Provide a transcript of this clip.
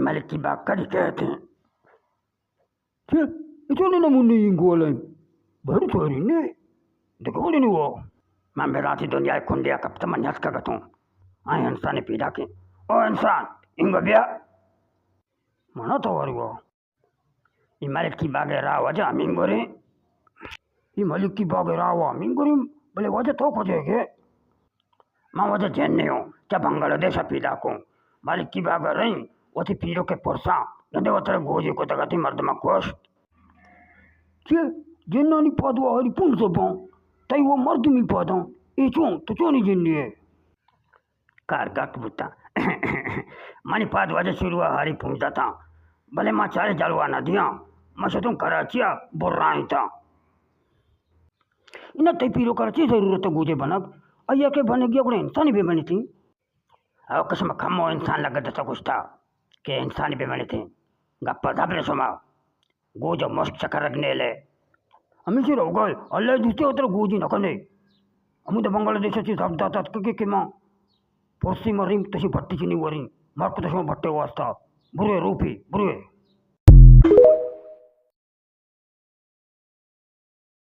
ملکی باگ کدی کہتے؟ چے؟ اچونی نمونی این گولیں؟ بھر چوری نے؟ دگہ وڑی نی وا۔ من براتی دنیا کنڈیا کپتہ، من نیاتکگتوں۔ آئی انسانی پیداکیں۔ او انسان، اینگو بیا۔ منا تواری وا۔ ای ملکی باگے راہ واجہ ہمین گوریں۔ ای ملکی باگے راہ وا ہمین گوریں، بلے واجہ تو کجے گے؟ من واجہ جن نیوں، چہ بنگلہ دیشا پیداکوں۔ ملکی باگا رئیں، وتی پیرکے پرساں، گندے وترا گوجے کتگ ات، مردماں کشت۔ چے؟ جنانی پاد وا ہری پونز باں، تئی وا مردمی پاداں، اے چون؟ تو چونی جنی ئے؟ کار گٹ بوتاں۔ منی پاد واجہ شروع ءَ ہری پونز اتاں، بلے ما چارے جلوہ نہ دیاں۔ ما شتوں کراچی ءَ برائینتاں۔ اناں تئی پیرک ءَ را چے ضرورت ءَ گوجے بنگ؟ آئی ءَ کہ بنگی ءَ گڑا انسانی بہ بنتیں۔ او کہ شما کمو انسان لگت دستا گوشتا کہ انسانی بہ بنتیں۔ گپ ءَ دبرے شما۔ گوج ءَ مشک چکرگ نیلے۔ ہمیشی روگا ئے، اللہ ءِ دوستی ءَ وترا گوجی نہ کنے۔ ہمود ءَ بنگلہ دیش ءَ چہ زب دات اتکگے کہ ما پرسی مریم تشی بٹی چنی وریں۔ مرکت شما بٹے واسطہ۔ بروے روپی، بروے۔